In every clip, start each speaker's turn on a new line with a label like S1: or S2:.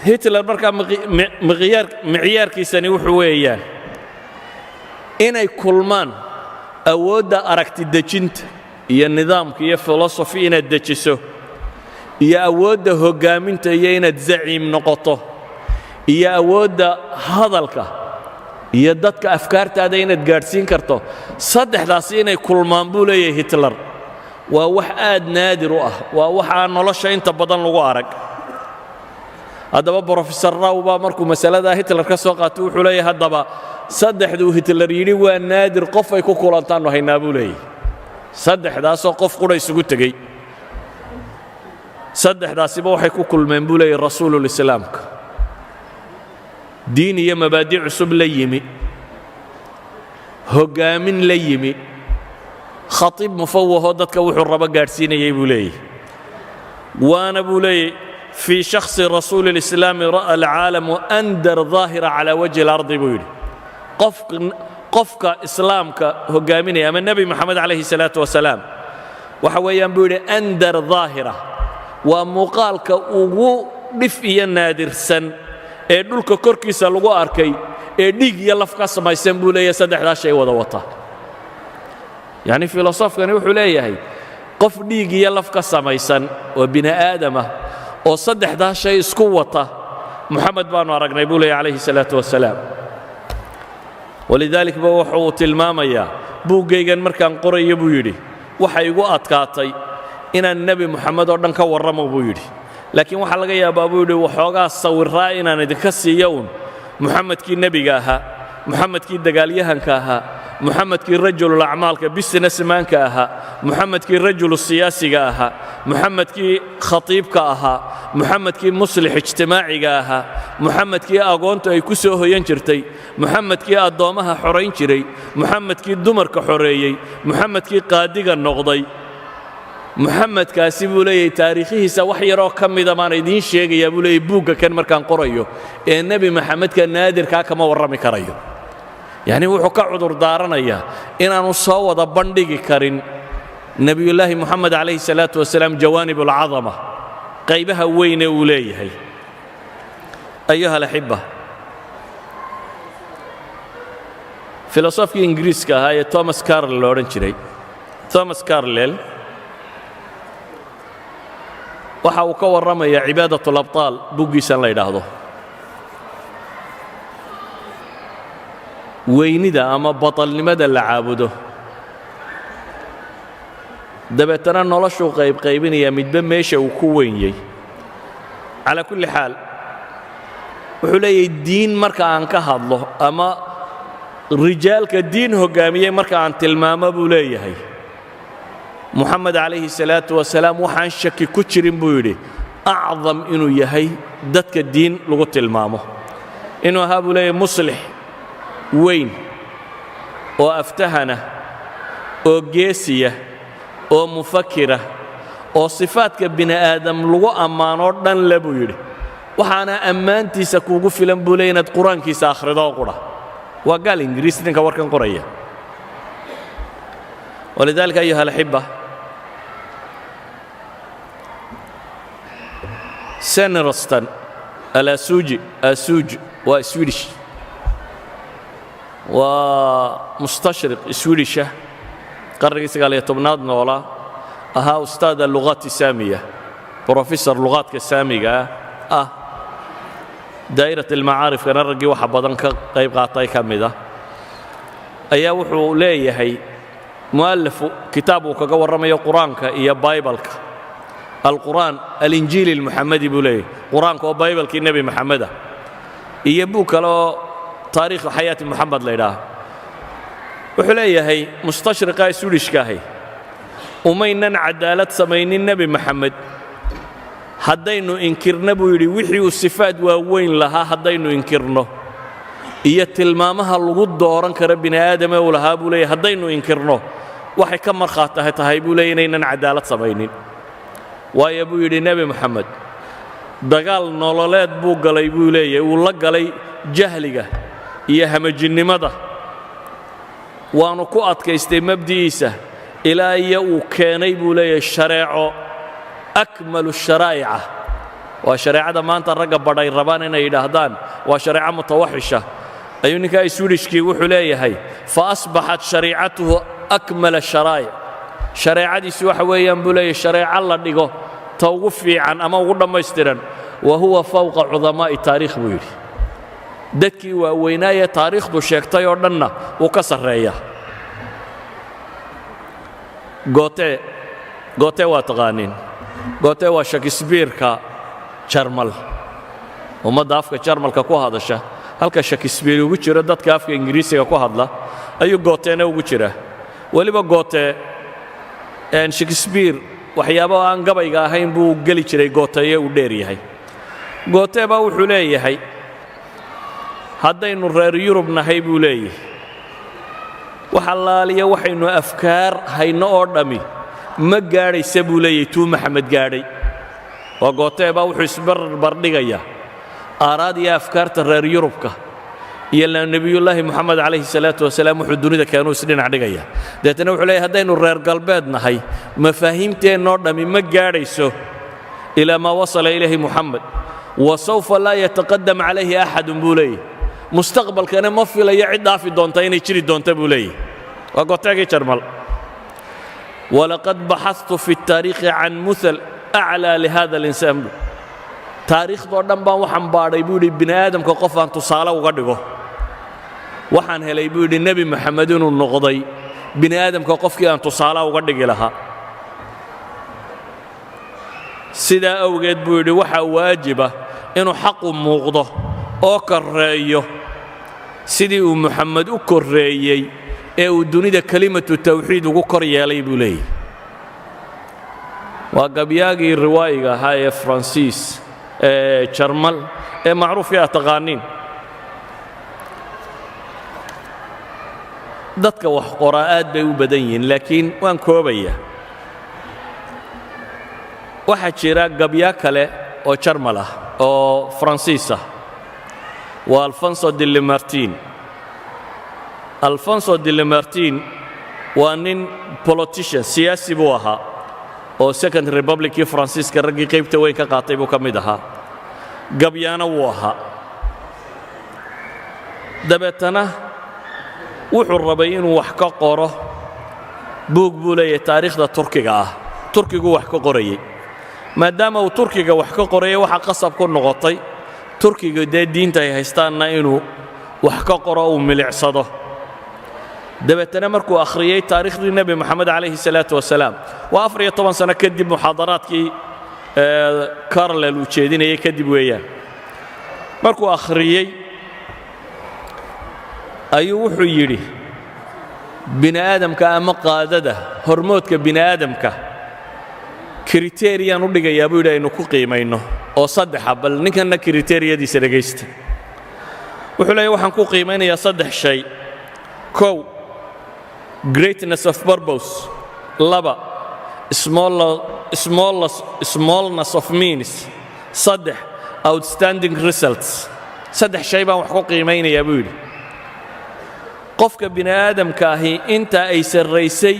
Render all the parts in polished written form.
S1: Hitler markaa micyaarkiisani wuxuu weeyaan inay kulmaan awoodda aragti dejinta iyo nidaamka iyo philosophy inaad dejiso, iyo awoodda hoggaaminta iyo inaad zaciim noqoto, iyo awoodda hadalka iyo dadka afkaartaada inaad gaadhsiin karto. Saddexdaasi inay kulmaan, buu leeyahay Hitler, waa wax aad naadir u ah, waa wax aan nolosha inta badan lagu arag. Haddaba Professor Raw baa markuu masaladaa Hitler ka soo qaato wuxuu leeyahay, haddaba saddexduu Hitler yidhi waa naadir qof ay ku kulantaannu haynaa, buu leeyahay. Saddexdaasoo qof qudha isugu tegey, saddexdaasiba waxay ku kulmeen, buu leeyahy, rasuululislaamka. Diin iyo mabaadi' cusub la yimi, hoggaamin la yimi, khatiib mufawahoo dadka wuxuu rabo gaadhsiinayay, buu leeyahy. Waana, buu leeyahy, في شخص رسول الإسلام رأى العالم أندر ظاهرة على وجه الأرض, buu yidhi. Qofka islaamka hoggaaminaya ama Nebi Moxamed calayhi salaatu wasalaam waxa weeyaan, buu yidhi, أندر ظاهرة, waa muuqaalka ugu dhif iyo naadirsan ee dhulka korkiisa lagu arkay ee dhiig iyo laf ka samaysan, buu leeyahay. Saddexdaa shay wada wata. Yacni filosofkani wuxuu leeyahay qof dhiig iyo laf ka samaysan oo bini aadamah oo saddexdaa shay isku wata Moxamed baanu aragnay, buu leeyahy, calayhi salaatu wasalaam. ولذلك ba wuxuu tilmaamayaa, buuggaygan markaan qorayo, buu yidhi, waxa igu adkaatay inaan Nebi Moxamed oo dhan ka warramo, buu yidhi, laakiin waxaa laga yaabaa, buu yidhi, waxoogaa sawirraa inaan idinka siiyo uun Muxamedkii nebiga ahaa, Muxamedkii dagaalyahanka ahaa, Muxamedkii rajulul acmaalka businessmanka ahaa, Muxamedkii rajulu siyaasiga ahaa, Muxamedkii khatiibka ahaa, Muxamedkii muslix ijtimaaciga ahaa, Muxamedkii agoontu ay ku soo hoyan jirtay, Muxamedkii addoommaha xorayn jiray, Muxamedkii dumarka xoreeyey, Muxamedkii qaadiga noqday. Muxamedkaasi, buu leeyahay, taariikhihiisa wax yaroo ka mida baan idiin sheegayaa, buu leeyahy, buugga kan markaan qorayo, ee Nebi Maxamedka naadirkaa kama warrami karayo. Yacni wuxuu ka cudur daaranayaa inaanu soo wada bandhigi karin Nebiyullaahi Moxamed calayhi salaatu wasalaam جوانب العظمة, qaybaha weyne uu leeyahay. أيها الأحبة, filosofkii Ingiriiska ahaa ee Thomas Carlyle lo odhan jiray, Thomas Carlyle waxa uu ka warramayaa عبادة الأبطال buggiisan la yidhaahdo, weynida ama batalnimada la caabudo. Dabeetana noloshuu qaybqaybinayaa, midba meesha uu ku wenyey. Calaa kulli xaal, wuxuu leeyahay, diin marka aan ka hadlo ama rijaalka diin hoggaamiyey marka aan tilmaamo, buu leeyahay, Moxamed calayhi salaatu wasalaam waxaan shaki ku jirin, buu yidhi, أعظم inuu yahay dadka diin lagu tilmaamo, inuu ahaa, buu leeyahay, muslix weyn oo aftahana oo geesiya oo mufakira oo sifaadka bini aadam lagu ammaanoo dhan le, buu yidhi. Waxaana ammaantiisa kuugu filan, buu leey, inaad Qur-aankiisa akhrido oo qudha. Waa gaal Ingiriis ninka warkan qoraya. ولذلك أيها الأحبة, Wennersten Alasuuji, Asuuj waa Swedish, waa mustashriq Swedisha, qarnigii 19aad noolaa, ahaa ustaada lugaati saamiya, professor lugaadka saamiga ah, daa'irat almacaarifkana raggii waxa badan ka qayb qaatay ka mid ah, ayaa wuxuu leeyahay mu'alafu kitaab uu kaga warramayo Qur-aanka iyo Baybalka. القرآن الإنجيل المحمدي, buu leeyahay, Qur-aanka oo Baybalkii Nebi Maxameda, iyo buug kale oo تاريخ حياة محمد la ydhaaha. Wuxuu leeyahay mustashriqa Swedishka ahi, umaynan cadaalad samaynin Nebi Maxamed haddaynu inkirna, buu yidhi, wixii uu sifaad waaweyn lahaa haddaynu inkirno iyo tilmaamaha lagu dooran karo bini aadame uu lahaa, buu leeyahy, haddaynu inkirno, waxay ka markhaatahay tahay, buu leeyay, inaynan cadaalad samaynin. Waayo, buu yidhi, Nebi Moxamed dagaal nololeed buu galay, buu leeyahay, uu la galay jahliga iyo hamajinnimada, waanu ku adkaystay mabdi'iisa ilaa iyo uu keenay, buu leeyahay, shareeco أكمل الشرائع. Waa shareecada maanta ragga badhay rabaan inay yidhaahdaan waa shareeco mutawaxisha. Ayuu ninkaa Swedishkii wuxuu leeyahay: فأصبحت شريعته أكمل الشرائع. Shareecadiisu waxa weeyaan, buu leeyahay, shareeco la dhigo ta ugu fiican ama ugu dhammaystiran. وهو فوق عظماء التاريخ, buu yidhi. Dadkii waaweynaayee taariikhdu sheegtay oo dhanna wuu ka sarreeya. Goethe, Goethe waa taqaaniin. Goethe waa Shakespeareka Jarmal, ummadda afka Jarmalka ku hadasha. Halka Shakespeare ugu jiro dadka afka Ingiriisiga ku hadla, ayuu Goethena ugu jiraa. Weliba Goethe Shakespeare waxyaabo aan gabayga ahayn buu geli jiray, Goetheeye uu dheer yahay. Goethe baa wuxuu leeyahay, haddaynu reer Yurub nahay, buu leeyahay, wax allaaliya waxaynu afkaar hayno oo dhammi ma gaadhaysa, buu leeyahay, tuu Maxamed gaadhay. Waa Goethe baa wuxuu isbarbardhigayaa aaraad iyo afkaarta reer Yurubka iyo Nebiyullaahi Moxamed calayhi salaatu wasalaam wuxuu dunida keenuu isdhinac dhigaya. Deetana wuxuu leeyahay, haddaynu reer galbeed nahay, mafaahiimteennoo dhammi ma gaadhayso إلى ما وصل إليه محمد، وسوف لا يتقدم عليه أحد, buu leeyahay. Mustaqbalkana ma filayo cid dhaafi doonta inay jiri doonta, buu leeyahay. Waa Goethegii Jarmal. ولقد بحثت في التاريخ عن مثل أعلى لهذا الإنسان. Taariikhdoo dhan baan waxaan baadhay, buu yidhi, bini aadamka qof aan tusaale uga dhigo. Waxaan helay, buu yidhi, Nebi Moxamed inuu noqday bini aadamka qofkii aan tusaale uga dhigi lahaa. Sidaa awgeed, buu yidhi, waxaa waajiba inuu xaqu muuqdo oo korreeyo sidii uu Muxamed u korreeyey ee uu dunida kelimatu tawxiid ugu kor yeelay, buu leeyahy. Waa gabyaagii riwaayiga ahaa ee Faransiis ee Jarmal ee macruufkii aad taqaaniin. Dadka wax qoraa aad bay u badan yihiin, laakiin waan koobayaa. Waxaa jira gabyaa kale oo Jarmal ah oo Faransiis ah, waa Alfonso de Lamartine. Alfonso de Lamartine waa nin politician, siyaasi buu ahaa oo Second Republickii Faransiiska raggii qaybta weyn ka qaatay buu ka mid ahaa. Gabyaana wuu ahaa. Dabeetana wuxuu rabay inuu wax ka qoro buug, buu leeyahay, taariikhda Turkiga ah. Turkiguu wax ka qorayey. Maadaama uu Turkiga wax ka qorayay, waxaa qasab ku noqotay Turkiga dee diinta ay haystaanna inuu wax ka qoro, uu milicsado. Dabeetana markuu akhriyey taarikhdii Nebi Moxamed calayhi salaatu wasalaam, waa 14 sano kadib muxaadaraadkii Carlyle uu jeedinayay kadib weeyaan, markuu akhriyey ayuu wuxuu yidhi: bini aadamka ama qaadada hormoodka bini aadamka criteriaan u dhigayaa, buu yidhi, aynu ku qiimayno oo saddexa. Bal ninkanna criteriadiisa dhegaysta. Wuxuu leeyahy, waxaan ku qiimaynayaa saddex shay: kow, greatness of purpose; laba, smallness of means; saddex, outstanding results. Saddex shay baan wax ku qiimaynayaa, buu yidhi. Qofka bini aadamka ahi inta ay sarraysay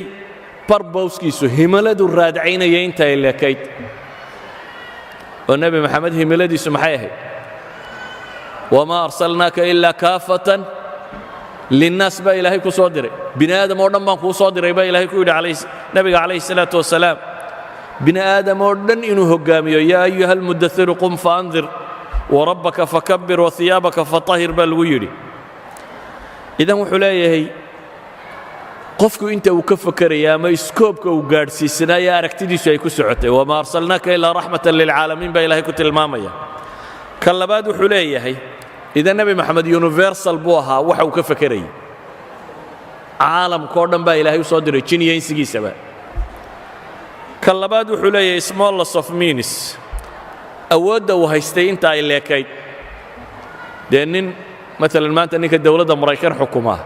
S1: purposekiisu, himiladu raadcaynaya inta ay leekayd. Oo Nebi Maxamed himiladiisu maxay ahayd? وما أرسلناك إلا كافة للناس baa Ilaahay ku soo diray. Bini aadam oo dhan baan kuu soo diray, baa Ilahay ku yidhi nebiga calayhi salaatu wasalaam. Bini aadam oo dhan inuu hoggaamiyo. يا أيها المدثر قم فأنذر وربك فكبر وثيابك فطهر, baa lagu yidhi. Idan wuxuu leeyahay, qofku inta uu ka fakeraya ama scopeka uu gaadhsiisanaayo aragtidiisu ay ku socotay. وما أرسلناك إلا رحمة للعالمين baa Ilahay ku tilmaamaya. Ka labaad wuxuu leeyahay, idan Nebi Moxamed universal buu ahaa, waxa uu ka fakerayay caalamka oo dhan baa Ilaahay u soo diray, jin iyo insigiisaba. Ka labaad wuxuu leeyahay, smallness of means, awoodda uu haystay inta ay leekayd. Dee nin maalan maanta ninka dowladda Maraykan xukumaa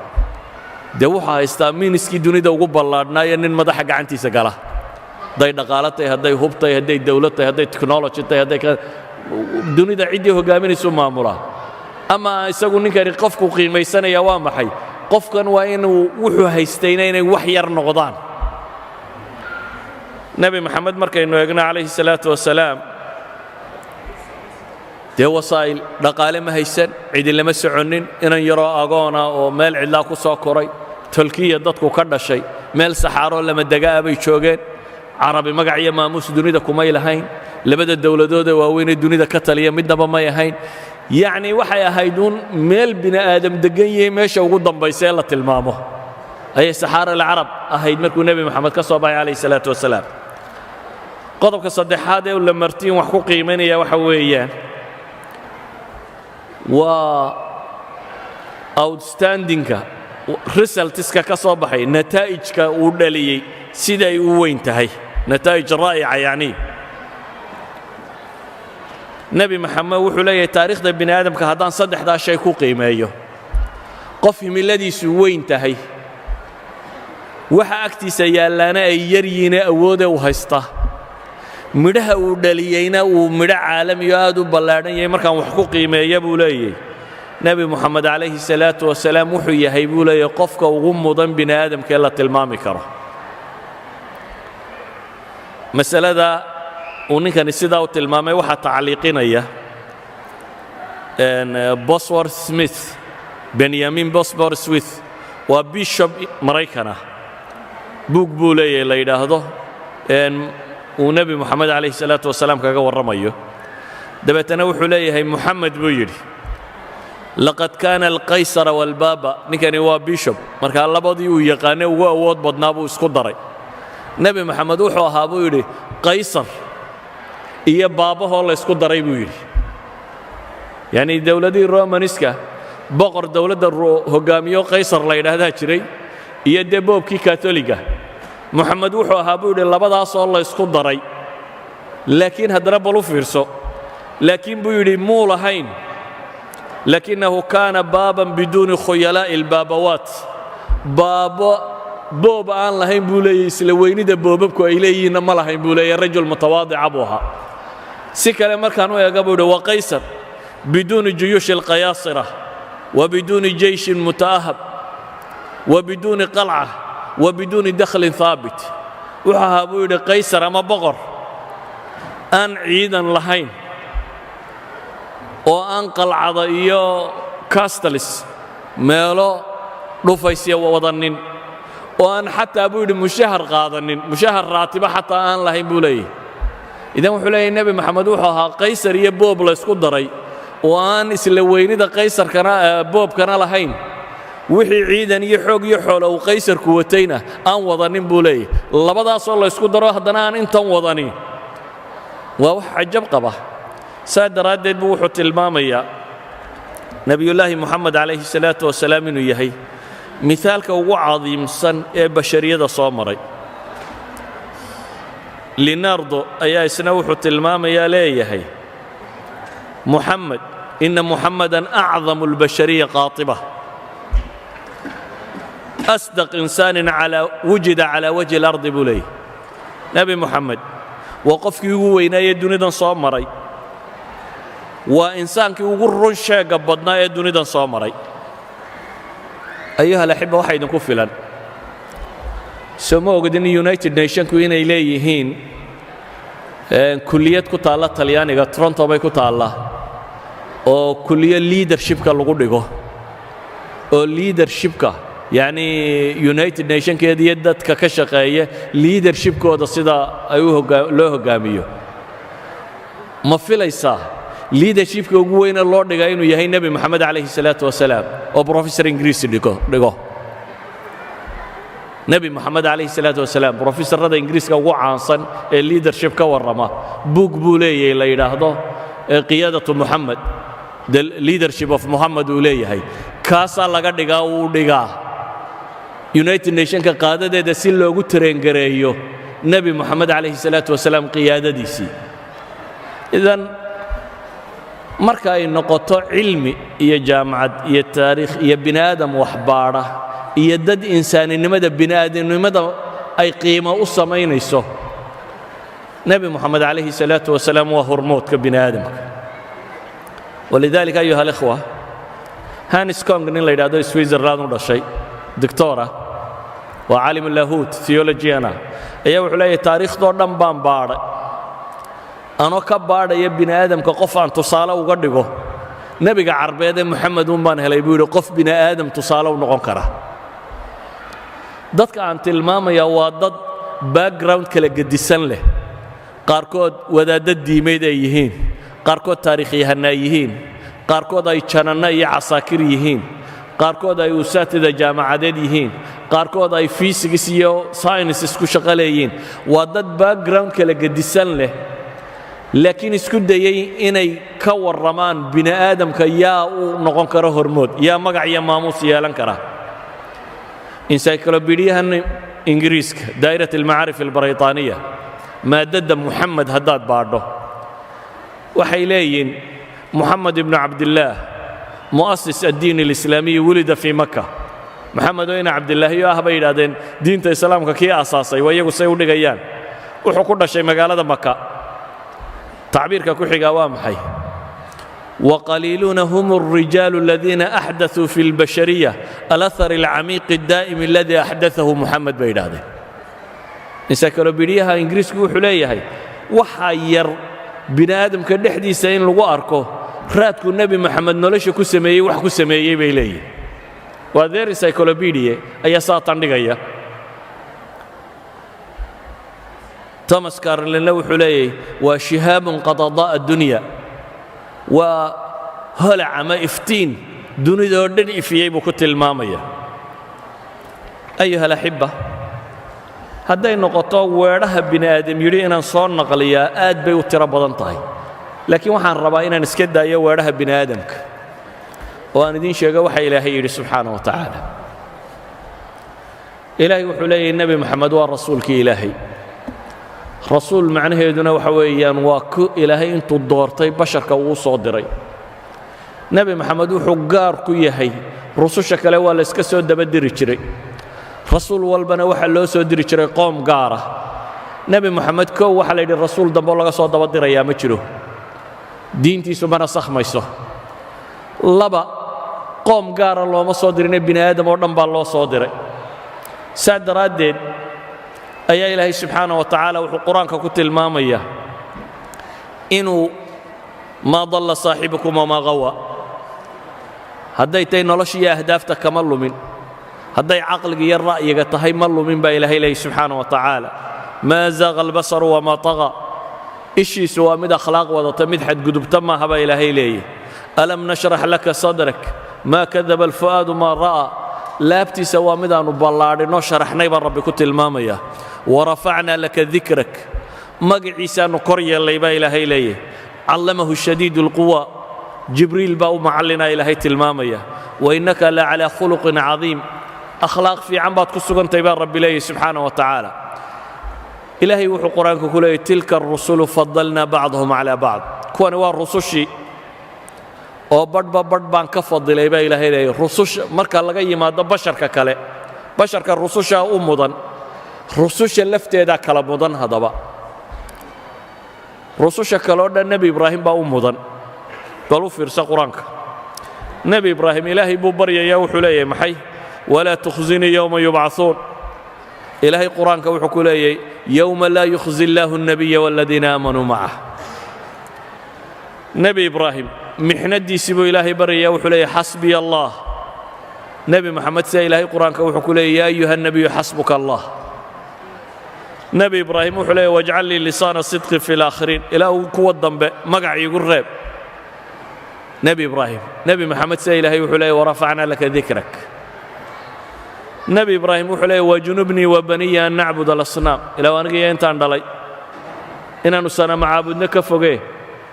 S1: dee wuxuu haystaa meanskii dunida ugu ballaadhnaayo nin madaxa gacantiisa gala, hadday dhaqaalo tahay, hadday hub tahay, hadday dawlad tahay, hadday technology tahay, hadday dunida ciddii hoggaaminaysu maamulaa. Ama isagu ninkani qofku qiimaysanaya waa maxay? Qofkan waa inuu wuxuu haystayna inay wax yar noqdaan. Nebi Moxamed markaynu eegno calayhi salaatu wasalaam, Dee wasaa'il dhaqaale ma haysan, cidi lama soconnin, inan yaroo agoona oo meel cidlaa ku soo koray, tolkiya dadku ka dhashay meel saxaaroo lama dega'a bay joogeen. Carabi magac iyo maamuus dunida kumay lahayn. Labada dowladoodee waaweynee dunida ka taliya midnaba may ahayn. Yacni waxay ahayd uun meel bini aadam deggan yahay meesha ugu dambaysa ee la tilmaamo ayay saxaara alcarab ahayd markuu Nebi Moxamed ka soo baxay calayhi salaatu wasalaam. Qodobka saddexaad ee Lamartine wax ku qiimaynaya waxa weeyaan waa outstandingka resultska ka soo baxay, nataa'ijka uu dhaliyey siday u weyn tahay, nataa'ij raa'ica. Yacni Nebi Maxamed wuxuu leeyahay, taariikhda bini aadamka haddaan saddexdaa shay ku qiimeeyo, qof himiladiisu weyn tahay, waxa agtiisa yaallaana ay yar yihiinee awoode u haysta, midhaha uu dhaliyeyna uu midho caalamiyo aad u ballaadhan yahay, markaan wax ku qiimeeya, buu leeyahy, Nebi Moxamed calayhi salaatu wasalaam wuxuu yahay, buu leeyahy, qofka ugu mudan bini aadamka ee la tilmaami karo. Masalada uu ninkani sidaa u tilmaamay waxaa tacliiqinaya Bosworth Smith, Benyamin Bosworth Smith, waa bishop Maraykan ah. Buug buu leeyahay la yidhaahdo uu Nebi Moxamed calayhi salaatu wasalaam kaga warramayo. Dabeetana wuxuu leeyahay, Moxamed, buu yidhi, laqad kaana alqaysara waalbaaba. Ninkani waa bishop, markaa labadii uu yaqaane ugu awood badnaa buu isku daray. Nebi Moxamed wuxuu ahaa, buu yidhi, qaysar iyo baabahoo laysku daray, buu yidhi. Yacni dowladihii Romaniska boqor dowladda hoggaamiyo qaysar la yidhaahdaa jiray iyo dee boobkii Katoliga. Moxamed wuxuu ahaa, buu yidhi, labadaasoo laysku daray. Laakiin haddana bal u fiirso, laakiin, buu yidhi, muu lahayn, lakinahu kaana baaban biduuni khuyalaa'i albaabawaat. Baabo boob aan lahayn, buu leeyahy, isla weynida boobabku ay leeyihiinna ma lahayn, buu leeyahy. Rajul mutawaadica buu ahaa. Si kale markaan u eega, buu yidhi, wa qaysar biduuni juyuushi alqayaasira wa biduuni jeyshin muta'ahab wa biduuni qalca wa biduuni dakhlin haabit. Wuxuu ahaa, buu yidhi, qaysar ama boqor aan ciidan lahayn oo aan qalcada iyo castles, meelo dhufaysya wadanin, oo aan xataa, buu yidhi, mushahar qaadanin, mushahar raatiba xataa aan lahayn, buu leeyahy. Idan wuxuu leeyahy, Nebi Moxamed wuxuu ahaa qaysar iyo boob laysku daray oo aan isla weynida qaysarkana boobkana lahayn, wixii ciidan iyo xoog iyo xoolo uu qaysarku watayna aan wadanin, buu leeyahy. Labadaasoo laysku daro haddana aan intan wadanin waa wax cajab qaba. Saa daraaddeed buu wuxuu tilmaamayaa Nebiyullaahi Moxamed calayhi salaatu wasalaam inuu yahay mithaalka ugu cadiimsan ee bashariyada soo maray. Leonardo ayaa isna wuxuu tilmaamayaa, leeyahay, Muxamed, ina Muxamadan acdamu اlbashariya qaatiba, asdaq insaanin wujida calaa wajhi اlardi, buu leeyahy. Nebi Moxamed waa qofkii ugu weynaayee dunidan soo maray, waa insaankii ugu run sheegga badnaa ee dunidan soo maray. Ayuha alaxiba, waxa idinku filan, soo ma ogdin United Nationku inay leeyihiin kulliyad ku taalla Talyaaniga, Toronto bay ku taallaa, oo kulliyo leadershipka lagu dhigo, oo leadershipka, yacnii United Nationkeeda iyo dadka ka shaqeeya leadershipkooda sida ay loo hoggaamiyo? Ma filaysaa leadershipka ugu weyne loo dhigaa inuu yahay Nebi Moxamed calayhi salaatu wasalaam, oo professor Ingiriisi dhigo Nebi Moxamed calayhi salaatu wasalaam? Professorada Ingiriiska ugu caansan ee leadership ka warrama buug buu leeyahay la yidhaahdo Qiyaadatu Moxamed, The Leadership of Moxamed uu leeyahay. Kaasaa laga dhigaa, uu dhigaa United Nationka qaadadeeda si loogu traingareeyo Nebi Moxamed calayhi salaatu wasalaam qiyaadadiisii. Idan marka ay noqoto cilmi iyo jaamacad iyo taariikh iyo bini aadam waxbaadha iyo dad insaaninimada, bini aadamnimada ay qiimo u samaynayso, Nebi Moxamed calayhi salaatu wasalaam waa hormoodka bini aadamka. Walidaalika, ayuha alikhwa, Hans Kung nin la yidhahdo, Switzerland u dhashay, doctora, waa caalim lahuut, theologian ah, ayaa wuxuu leeyahay, taariikhdoo dhan baan baadhay. Anoo ka baadhaya bini aadamka qof aan tusaale uga dhigo, nebiga Carbeed ee Moxamed un baan helay, buu yidhi, qof bini aadam tusaale u noqon kara. Dadka aan tilmaamayaa waa dad background kala gedisan leh. Qaarkood wadaaddo diimeed ay yihiin, qaarkood taariikhyahanna ay yihiin, qaarkood ay jananno iyo casaakir yihiin, qaarkood ay usaatida jaamacadeed yihiin, qaarkood ay physics iyo science isku shaqo leeyihiin. Waa dad background kala gedisan leh, laakiin isku dayey inay ka warramaan bini aadamka yaa uu noqon karo hormood, yaa magac iyo maamuus yeelan kara. Encyclopediahan Ingiriiska, دائرة المعارف البريطانية, maaddadda Muxamed haddaad baadho, waxay leeyihiin: Muxamed ibnu Cabdillaah, مؤسس الدين الإسلامي, ولد في مكة. Moxamed oo ina Cabdilaahiyo ah, bay yidhahdeen, diinta Islaamka kii aasaasay, waa iyagu say u dhigayaan, wuxuu ku dhashay magaalada Maka. Tacbiirka ku xigaa waa maxay? وقليلون هم الرجال الذين أحدثوا في البشرية الأثر العميق الدائم الذي أحدثه محمد, bay yidhahdeen. Encyclopediaha Ingiriisku wuxuu leeyahay, waxaa yar bini aadamka dhexdiisa in lagu arko raadku Nebi Moxamed nolosha ku sameeyey, wax ku sameeyey, bay leeyihin. Waa their encyclopedia ayaa saatan dhigaya. Thomas Carlyle wuxuu leeyahay, waa شهاب قد أضاء الدنيا, waa holac ama iftiin dunidoo dhan ifiyey buu ku tilmaamaya. أيها الأحبة, hadday noqoto weedhaha bini aadam yidhi inaan soo naqliyaa, aad bay u tiro badan tahay, laakiin waxaan rabaa inaan iska daayo weedhaha bini aadamka oo aan idiin sheego waxa Ilaahay yidhi subxaana wa tacaala. Ilaahay wuxuu leeyahy, Nebi Moxamed waa rasuulkii Ilaahay. Rasuul macnaheeduna waxa weeyaan waa ku Ilaahay intuu doortay basharka uu soo diray. Nebi Moxamed wuxuu gaar ku yahay rususha kale. Waa la iska soo dabadiri jiray, rasuul walbana waxaa loo soo diri jiray qoom gaara. Nebi Moxamed kow waxaa la yidhi, rasuul dambe oo laga soo daba dirayaa ma jiro, diintiisu mana sakhmayso. Laba, qoom gaara looma soo dirine, bini aadam oo dhan baa loo soo diray. Saa daraaddeed ayaa Ilaahay subxaana wa tacaala wuxuu Qur-aanka ku tilmaamayaa inuu ما ضل صاحبكم وما غوى. Hadday tahay nolosha iyo ahdaafta, kama lumin. Hadday caqliga iyo ra'yiga tahay, ma lumin, baa Ilaahay leeyay subxaana wa tacaala. ما زاغ البصر وما طغى. Ishiisu waa mid akhlaaq wadata, mid xadgudubta maaha, baa Ilaahay leeyay. ألم نشرح لك صدرك, ما كذب الفؤاد ما رأى. Laabtiisa waa midaannu ballaadhinoo sharaxnay, baa Rabbi ku tilmaamaya. ورفعنا لك ذكرك, magaciisaannu kor yeellay, baa Ilaahay leeyahy. علمه شديد القوى, Jibriil baa u macallinaa, Ilaahay tilmaamaya. وإنك لعلى خلق عظيم, akhlaaq fiican baad ku sugantay, baa Rabbi leeyahy subxaana wa tacaala. Ilaahay wuxuu Qur-aanka ku leeyay: تلك الرسل فضلنا بعضهم على بعض. Kuwani waa rusushii oo badhba badh baan ka fadilay, baa Ilaahay leeyay. Rususha marka laga yimaado basharka kale, basharka rusushaa u mudan, rususha lafteedaa kala mudan. Haddaba rususha kale oo dhan Nebi Ibraahim baa u mudan. Bal u fiirsa Qur-aanka, Nebi Ibraahim Ilaahay buu baryayaa. Wuxuu leeyahay maxay? ولا تخزني يوم يبعثون. Ilaahay Qur-aanka wuxuu ku leeyahay: يوم لا يخزي الله النبي والذين آمنوا معه. Nebi Ibraahim mixnadiisii buu Ilaahay baryaya, wuxuu leeyahay: حسبي الله. Nebi Moxamed sida Ilaahay Qur-aanka wuxuu ku leeyay: يا أيها النبي حسبك الله. Nebi Ibraahim wuxuu leeyay: واجعل لي لسان صدق في الآخرين, Ilaahu kuwa dambe magac iigu reeb. Nebi Ibraahim. Nebi Moxamed sida Ilaahay wuxuu leeyay: ورفعنا لك ذكرك. Nebi Ibraahim wuxuu leeyay: واجنبني وبني أن نعبد الأصنام, Ilaahu aniga iyo intaan dhalay inaannu sanama caabudno ka fogee.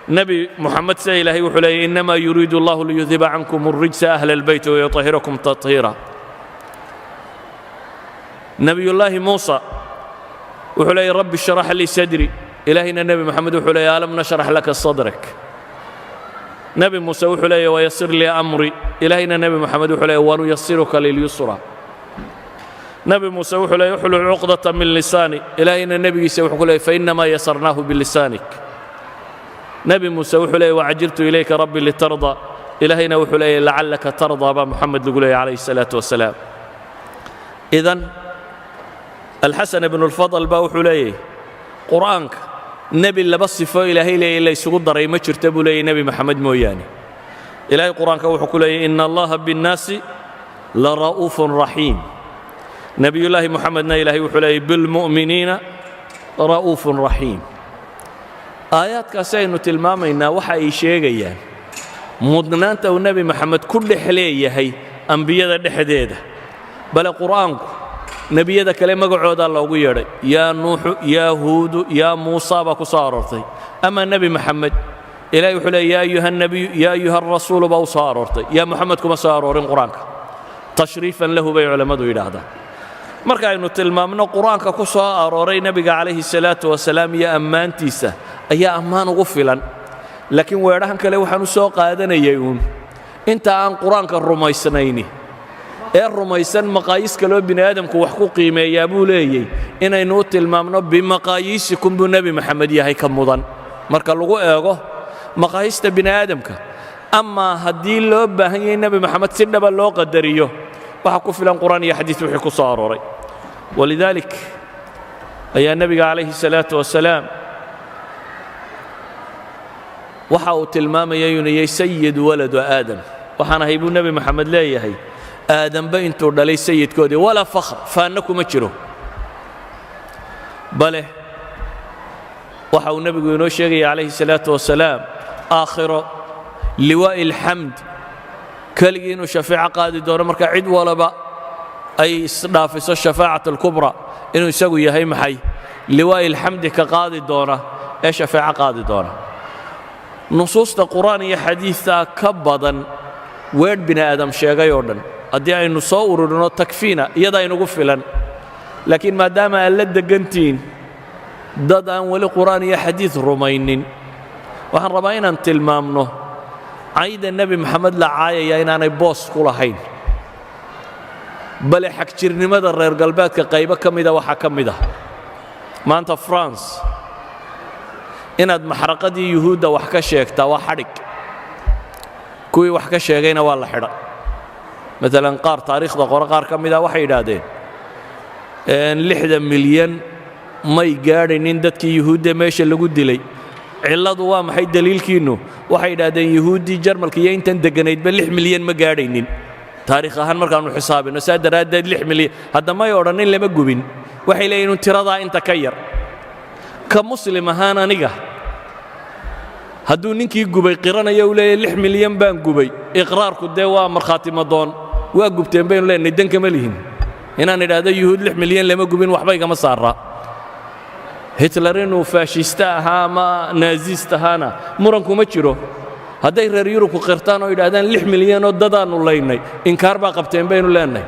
S1: Nebi Moxamed sida Ilaahay wuxuu leeyay: إنما يريد الله ليذهب عنكم الرجس أهل البيت ويطهركم تطهيرا. Nebiyullaahi Muusa wuxuu leeyay: رب اشرح لي صدري. Ilaahayna Nebi Moxamed wuxuu leeyay: ألم نشرح لك صدرك. Nebi Muuse wuxuu leeyay: ويسر لي أمري. Ilaahayna Nebi Moxamed wuxuu leeyay: ونيسرك لليسرى. Nebi Muuse wuxuu leeyay: احلل عقدة من لساني. Ilaahayna nebigiisa wuxuu ku leeyay: فإنما يسرناه بلسانك. Nebi Muuse wuxuu leeyay: وعجلت إليك رب لترضى. Ilaahayna wuxuu leeyay: لعلك ترضى, baa Moxamed lagu leeyay calayhi الsalaatu wasalaam. Idan Alxasan ibnu اlfadl baa wuxuu leeyahy, Qur'aanka Nebi laba sifo Ilaahay leeyay la ysugu daray ma jirta, buu leeyay, Nebi Moxamed mooyaane. Ilaahay Qur-aanka wuxuu ku leeyay: "إن الله بالناس لرءوف رحيم." Nebiyullaahi Moxamedna Ilaahay wuxuu leeyay: "بالمؤمنين رءوف رحيم." Aayaadkaasi aynu tilmaamaynaa waxa ay sheegayaan mudnaanta uu Nebi Moxamed ku dhex leeyahay ambiyada dhexdeeda. Bale Qur'aanku nebiyada kale magacoodaa loogu yeedhay: "يا نوح، يا هود، يا موسى" baa ku soo aroortay. Ama Nebi Moxamed, Ilahay wuxuu leey: "يا أيها النبي، يا أيها الرسول" baa u soo aroortay. "يا محمد" kuma soo aroorin Qur-aanka, تشريفا له bay culammadu yidhaahdaan. Marka aynu tilmaamno Qur-aanka ku soo arooray nebiga calayhi salaatu wasalaam iyo ammaantiisa ayaa ammaan ugu filan. Laakiin weedhahan kale waxaan u soo qaadanayay uun inta aan Qur-aanka rumaysnayni ee rumaysan maqaayiis kaloo bini aadamku wax ku qiimeeyaa buu leeyey, inaynu u tilmaamno بمقاييسكم buu Nebi Moxamed yahay ka mudan marka lagu eego maqaayiista bini aadamka. Amaa haddii loo baahan yahay Nebi Moxamed si dhaba loo qadariyo, waxaa ku filan Qur'aan iyo xadiis wixii ku soo arooray. ولذلك ayaa nebiga calayhi salaatu wasalaam waxa uu tilmaamaya inuu yahay سيد ولد آدم. "Waxaan ahay," buu Nebi Moxamed leeyahay, "Aadamba intuu dhalay sayidkoodii." ولا فخر, faanna kuma jiro. Bale waxa uu nebigu inoo sheegaya calayhi salaatu wasalaam aakhiro لواء الحمد keligii inuu shafeeco qaadi doono, marka cid walaba ay isdhaafiso الشفاعة الكبرى, inuu isagu yahay maxay? لواء الحمد ka qaadi doona ee shafeeco qaadi doona. Nusuusta Qur'aan iyo xadiidtaa ka badan weedh bini aadam sheegay oo dhan haddii aynu soo ururino, تكفينا, iyadaa inugu filan. Laakiin maadaama aad la deggantihiin dad aan weli Qur'aan iyo xadiid rumaynin, waxaan rabaa inaan tilmaamno cayda Nebi Moxamed la caayaya inaanay boos ku lahayn. Bale xagjirnimada reer galbeedka qaybo ka mida waxaa ka mid ah maanta France inaad maxraqadii Yuhuudda wax ka sheegtaa waa xadhig. Kuwii wax ka sheegayna waa la xidha. Maalan qaar taariikhda qore qaar ka mida waxay yidhaahdeen 60 milyan may gaadhaynin dadkii Yuhuudda meesha lagu dilay. Cilladu waa maxay? Daliilkiinnu? Waxay yidhaahdeen Yuhuuddii Jarmalka iyo intan degganaydba 6 milyan ma gaadhaynin taariikh ahaan markaannu xisaabinno. Saa daraaddeed 6 milyan hadda may odhannin lama gubin. Waxay leeyihin un tiradaa inta ka yar. Ka Muslim ahaan aniga, hadduu ninkii gubay qiranaya uu leeyahy 6 milyan baan gubay, iqraarku dee waa markhaati madoon, waa gubteen baynu leenahay, dan kama lihin. Inaan idhaahdo Yuhuud 6 milyan lama gubin waxba igama saaraa. Hitler inuu faashiste ahaa ama naazist ahaana muran kuma jiro. Hadday reer Yurubku qirtaan oo yidhahdaan 6 milyanoo dadaannu laynay, inkaar baa qabteen baynu leenahay,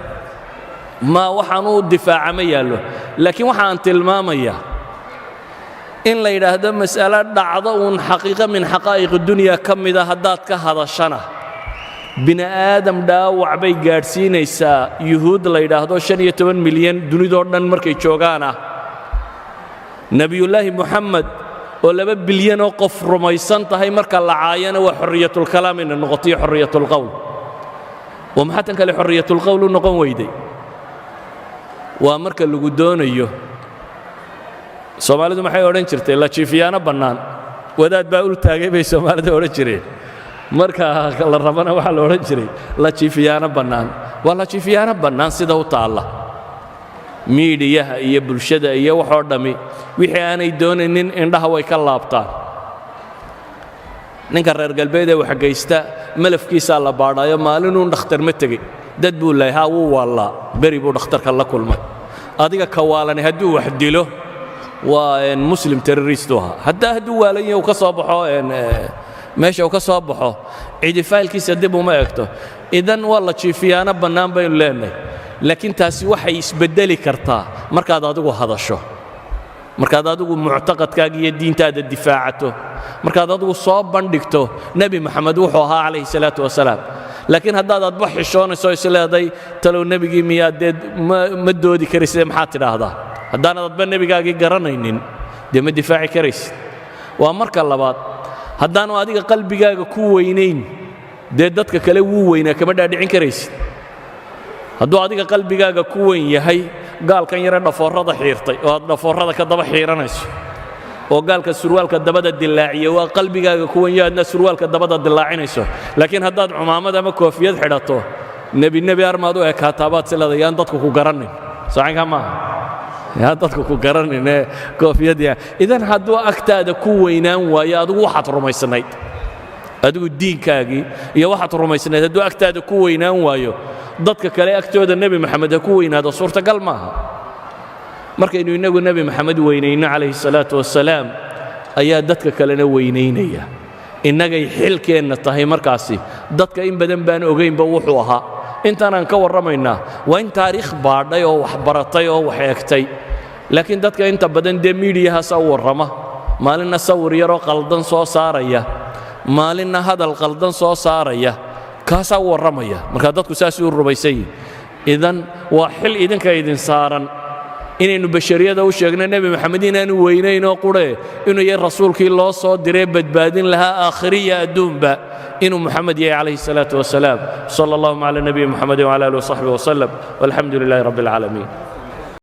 S1: ma waxaan u difaaca ma yaallo. Laakiin waxa aan tilmaamayaa in la yidhaahdo mas'alo dhacdo uun xaqiiqo من حقائق الدنيا ka mida haddaad ka hadashana, bini aadam dhaawac bay gaadhsiinaysaa. Yuhuud la yidhaahdo 15 milyan dunidoo dhan markay joogaana, Nebiyullaahi Moxamed oo 2 bilyanoo qof rumaysan tahay marka la caayana, waa حرية الكلام inay noqoto iyo حرية القول. Oo maxaa tan kale حرية القول u noqon weyday? Waa marka lagu doonayo. Soomaalidu maxay odhan jirtay? La jiifiyaano bannaan wadaad baa ul taagay bay Soomaalidu odhan jireen. Marka la rabana waxaa la odhan jiray la jiifiyaano bannaan. Waa la jiifiyaano bannaan sida u taalla miidiyaha iyo bulshada iyo waxoo dhammi. Wixii aanay doonaynin indhaha way ka laabtaan. Ninka reer galbeed ee waxgaysta malafkiisaa la baadhaayo, maalinuun dhakhtar ma tegey, dad buu lahay, haa, wuu waallaa, beri buu dhakhtarka la kulmay. Adiga ka waalani hadduu wax dilo waa Muslim terrorist u ahaa. Haddaa hadduu waalan yahay uu ka soo baxo meesha uu ka soo baxo, cidi faylkiisa dib uma egto. Idan waa la jiifiyaano bannaan baynu leenahay. Laakiin taasi waxay isbeddeli kartaa markaad adigu hadasho, markaad adigu muctaqadkaaga iyo diintaada difaacato, markaad adigu soo bandhigto Nebi Moxamed wuxuu ahaa calayhi salaatu wasalaam. Laakiin haddaad adba xishoonayso, is leeday talow nebigii miyaa dee ma doodi karaysidee, maxaad tidhaahdaa? Haddaanad adba nebigaagii garanaynin, dee ma difaaci karaysid. Waa marka labaad, haddaanu adiga qalbigaaga ku weynayn, dee dadka kale wuu weynaa kama dhaadhicin karaysid. Hadduu adiga qalbigaaga ku weyn yahay gaalkan yare dhafoorrada xiirtay oo aad dhafoorrada ka daba xiiranayso. Oo gaalka surwaalka dabada dilaaciya waa qalbigaaga kuwan yaadna surwaalka dabada dilaacinayso. Laakiin haddaad cumaamad ama koofiyad xidhato, nebi nebi armaad u ekaataa si leedahay, yaan dadku ku garannin. Socankaa maaha, yaan dadku ku garannin ee koofiyad. Idan hadduu agtaada ku weynaan waayo adigu waxaad rumaysnayd, adigu diinkaagii iyo waxaad rumaysnayd hadduu agtaada ku weynaan waayo, dadka kale agtooda Nebi Moxamed ha ku weynaado suurtagal maaha. Markaynu innagu Nebi Moxamed weynayno calayhi salaatu wasalaam, ayaa dadka kalena weynaynaya. Innagay xilkeenna tahay markaasi. Dadka in badan baan ogaynba wuxuu ahaa. Intaanaan ka warramaynaa waa in taariikh baadhay oo wax baratay oo wax eegtay, laakiin dadka inta badan dee miidiyahaasa u warrama, maalinna sawir yaroo qaldan soo saaraya, maalinna hadal qaldan soo saaraya, kaasaa u warramaya. Marka dadku saasay u rumaysan yihin. Idan waa xil idinka idin saaran inaynu bashariyada u sheegno Nebi Moxamed inaanu weynayn oo qurhe, inuu yahay rasuulkii loo soo diree badbaadin lahaa aakhiriya adduunba, inuu Moxamed yahay calayhi salaatu wasalaam. Sala allahuma cala nabiyi Moxamed wcala alihi wasaxbihi wasallam, walxamdu lilahi rabbi alcaalamiin.